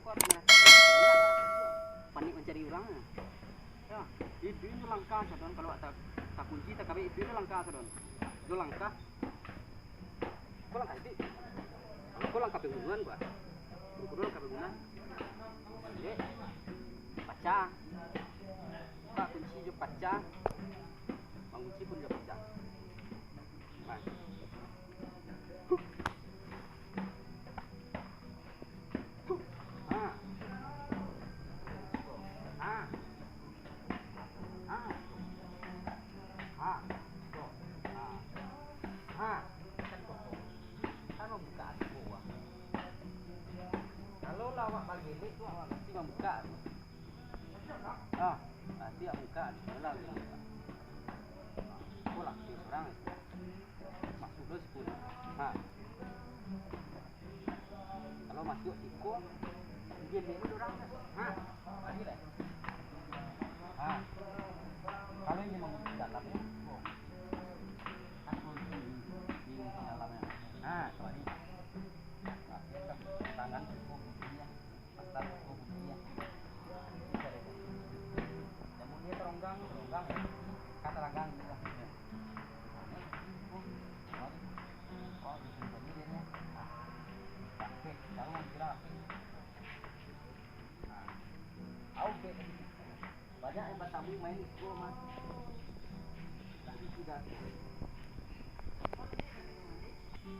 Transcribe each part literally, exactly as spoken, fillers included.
Panik mancari urang. Ya, itu, itu langkah sadon, kalau tak takunci, takabek, itu, itu langkah sadon. Itu langkah. Kau langkah itu. Kau langkah pembunuhan gua. Kau langkah pembunuhan. Jadi, pacah. Buka kunci jo pacah. Mangunci pun jo pacah. Nah. Ha. Ha. Ha. Ha. Ha. Kan kotor. Kan mambuka ati ko, wah. Kalau lah awak bagelek tu, awak mesti mambuka ati. Ah, nanti awak buka ati ko lah, gelek. Ko lah, surang. Masuk dulu sepuluh. Ha. Kalau masuk siko, dia ni urang. Ha, lagi lah. Ha. Kalau ini mau di dalam ya. Aku di, di dalamnya. Ha, sorry. Nah, dia kan tangan cukup ya. Mantap, oh, iya. Bisa deh. Namun dia teronggang, teronggang. Kata ranggang gitu lah. Oh, oh, bisa jadi dia. Ah. Oke, tahu kira. Nah. Oke. Banyak yang bertamu main itu, Mas. Tapi sudah.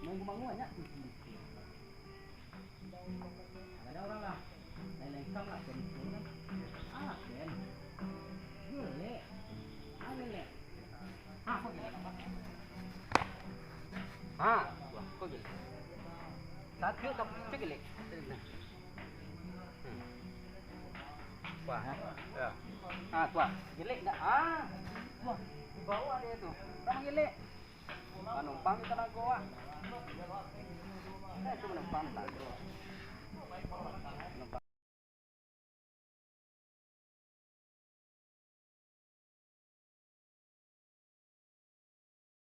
Main kemana banyak tuh. Ada orang lah. Lain-lain kam lah, Ken. Ah, Ken. Gelek. Ah, gelek. Ah, kok gelek? Ah, wah, kok gelek? Satu tak cek gelek. Hmm. Wah, ya. Ah, wah, gelek dah. Ah, wah, di bawah dia tu. Orang gelek. Manumpang di tanah goa. Eh, itu manumpang di tanah goa. Manumpang.